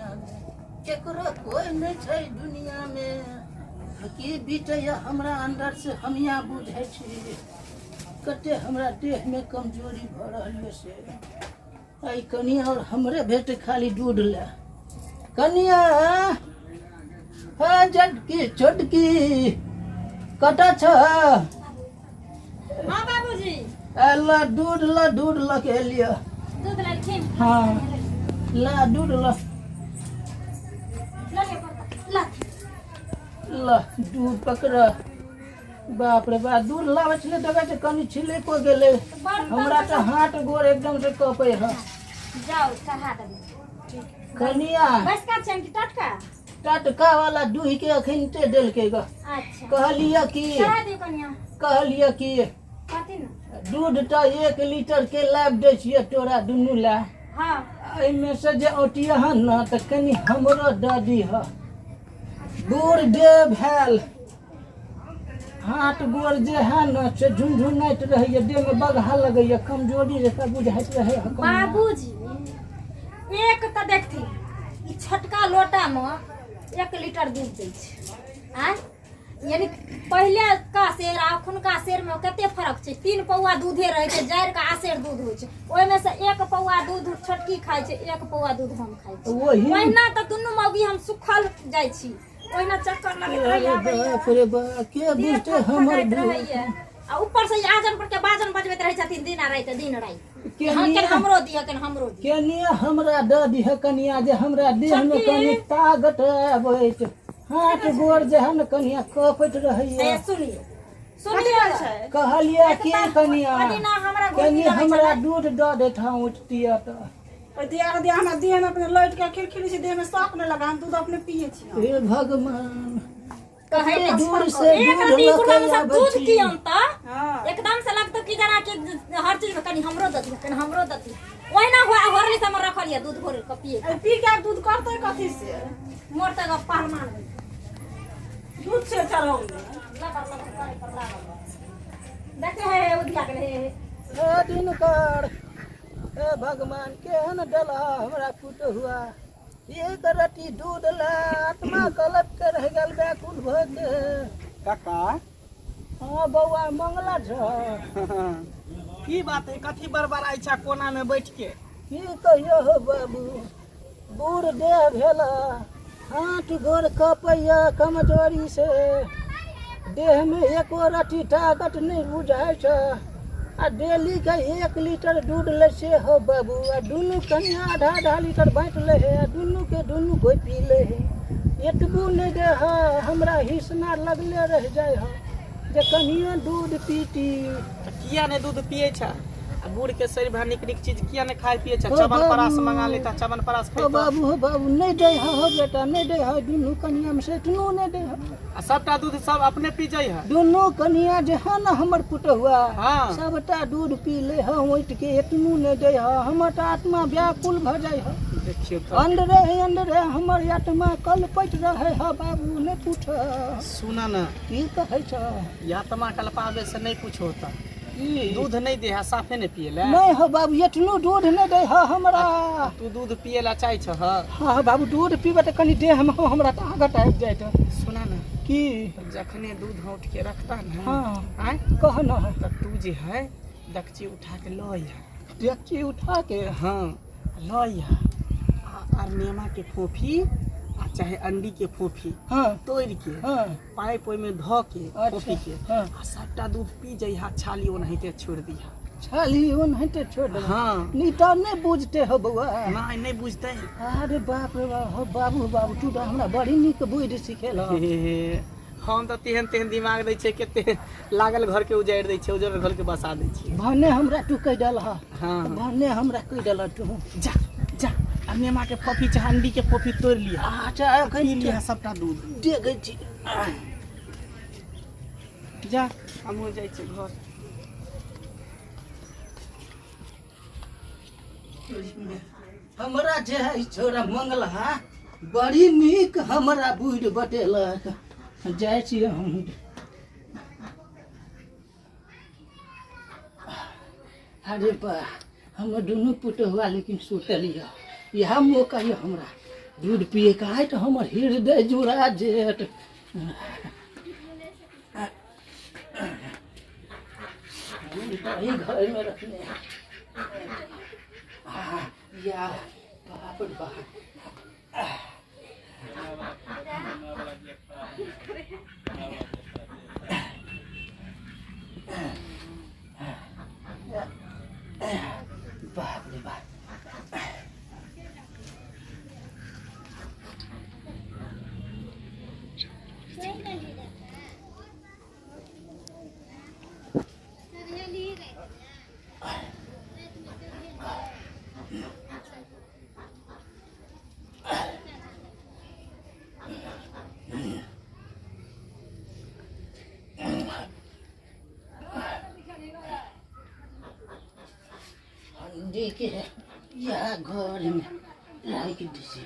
दुनियामे, केकरो कोइ नहि छै दुनियामे। की बीतैया हमरा अंदर से हमिया बुझै छी। कते हमरा देहमे कमजोरी भऽ रहल यऽ से आइ कनिया और हमरे भेट खाली दूध ले। कनिया हाँ, जटकी छोटकी कतऽ छ? हाँ बाबूजी। ला दूध, ला दूध लऽ के एलियै। दूध ललखिन? हाँ, ला दूध ला। लऽ लिअ बर्तन, ला। ला दूध पकड़। बाप रे बाप, दूध लाबै छलै देखै छै कनि छिलको गेलै। बड़ हमरा तऽ हाथ गोर एकदम से कपै है। जाउ चढ़ा देबै। कनिया बसका छनि कि टटका? टटका वाला दूहि के अखन देलकै ग। अच्छा। कहलियै कि चढ़ा दियौ कनिया। कहलियै कि कथी ने दूध तऽ 1 लीटर के लाबि दै छियै तोरा दुनू लए। हाँ। एहिमे से जे औटियै हन ने तऽ कनि हमरो दऽ दिह। बूढ़ देह भेल, हाथ गोर जे है ने से झुनझुनाइत रहैया, देह में बगहा लगैया, कमजोरी जकाँ बुझाइत रहै है कनिया। बाबूजी, एक तऽ देखथिन ई छोटका लोटा में 1 लीटर दूध दै छै। आँय, यानी पहिले का शेर आ अखुनका शेर में कते फर्क छै। 3 पौआ दूधे रहै छै, जारि के आसेर दूध होइ छै। ओहिमे से 1 पौआ दूध छोटकी खाइ छै, 1 पौआ दूध हम खाइ छी। वही ओहिना तऽ दुनू मौगी हम सुखल जाइ छी, ओहिना चक्कर लगैत अरे रहैया, आबैया। बाप रे बाप, के देह बुझतै थकथकाइत हमर दूध रहैया। आ ऊपर से ई आजन पर के बाजन बजबैत रहै छथिन दिन आ राति, दिन राति। के हाँ, निया- केन हमरो दिअ, केन हमरो दिअ। केनिया हमरा दऽ दिह कनिया, जे हमरा देह में छोटकी। कनि ताकत आबैत, हाथ गोर जे है ने कनिया कपैत रहैया। ए, सुनियौ सुनियौ। कहलियै की कनिया, कनि ना हमरा कनि घुरकी लगै हमरा छलै। दूध दऽ देत, हँ उठतियै तऽ। ओहि दिया दिया हमरा देह में अपने लौट के खिलखिली छै, देह में शौक नहीं लगा, हम दूध अपने पिए छी। हे भगवान, कहै कते तऽ दूर से एक दूध रति लऽ बुढ़वा के सब आबै दूध छी। पियम तऽ हाँ। एकदम से लगतो कि जेना कि हर चीज में कनि हमरो दऽ दिअ, कनि हमरो दऽ दिअ। ओहिना होरली सब में रखल यऽ दूध घोर के पिए। अरे पी के आब दूध करतै कथी से? मोर तऽ गप पहलवान होइ। दूध से चढ़ाउ। लबर लबर करे पर लागल रहत। देखे हे हे उधिया गेलै हे हे। हे दिनकर, हे भगवान, केहन डलहा हमरा पुतहुआ, एक रति दूध ला आत्मा कलप के रह गेल व्याकुल भऽ के। काका। हाँ बौआ, मंगला छ। की बात है, कथी बड़बड़ाइ छ कोना में बैठ के? की कहियो हो बाबू, बूढ़ देह भेल, हाथ गोर कपैया कमजोरी से, देह में एको रति ताकत नहीं बुझाइ छ। आ डेली के 1 लीटर दूध लै से हो बाबू, आ दुनू कनिया आधा आधा लीटर बाँटि लै है, आ दुनू के दुनू कोइ पी लै है। एतबो नहि दे है, हमरा हिसना लगले रहि जाइ है जे कनियो दूध पीती। तऽ किया नहि दूध पिए छ? आ बूढ़ के शरीर भर नीक नीक चीज किया नहि खाय पिए छ? हो चवन परास बाबू। मंगा लेता, चवन परास हो खैता। बाबू, हो बाबू, नहि दै है हो बेटा, नहि दै है। दुनू कनिया में से एतनो नहि दै है। आ सबटा दूध सब अपने पी जाइ है? दुनू कनिया जे है ने हमर पुतहुआ, हाँ। सबटा दूध पी ले है उठि के, एतनो नहि दै है। हमर तऽ आत्मा व्याकुल भऽ जाइ है। देखियौ तऽ। अंदरे ही अंदरे हमर आत्मा कलपैत रहे है बाबू, नहि पूछ। सुन न। की कहै छ? आत्मा कलपाबे से नहि कुछ होता। की? दूध नहीं दे है, साफे नहीं पिए ले। नहीं हो बाबू, एतनो दूध नहीं दे है हमरा। तू दूध पिए ला चाहे छ? हाँ बाबू, दूध पीबे तऽ कनि देह में हमरा ताकत आबि जाइत। सुना न। की? जखने दूध औंट के रखता न, हाँ। आय? कह न। तऽ तू जे है डकची उठा के लऽ अइहा। डेकची उठा के? हाँ, लऽ अइहा। आ नेमा के फोफी आ चाहे अंडी के फोफी हाँ। तोड़ि के हाँ। पाइप ओहिमे धऽ के अच्छा, फोफी के हाँ। आ सबटा दूध पी जइहा, छाली ओनाहिते छोड़ि दिहा। छाली ओनाहिते छोड़ि देबै? हाँ। नहीं तऽ नहि बुझते हो बौआ। नहि, नहि बुझतै। अरे बाप रे बाप, हो बाबू, बाबू, तू तऽ हमरा बड़ी नीक बुद्धि सिखेलह। हे, हम तऽ तेहन तेहन दिमाग दै छियै, कते लागल घर के उजाड़ि दै छियै, उजड़ल घर के बसा दै छियै। भने हमरा तू कहि देलह। हाँ। भने हमरा कहि देलह तू। जा जा, आ नेमा के फोफी चाहे अंडी के फोफी तोड़ि लिहा। अच्छा, एखन पी लिहा सबटा दूध। देखै छी। जा, हमहूँ जाइ छियै घर। हमरा जे है छोरा मंगला बड़ी नीक हमरा बुढ़ बटेलक। जाइ छियै हम। अरे बा, हमर दुनू पुतहुआ लेकिन सुतल यऽ, इएह मौका यऽ हमरा। दूध पिए के आइ तऽ हमर हृदय जुड़ा जेत। दूध तऽ एहि घरमे रखने। आ या बाप रे बाप। बाप रे बाप। हंडी के यह घर में राखि दै।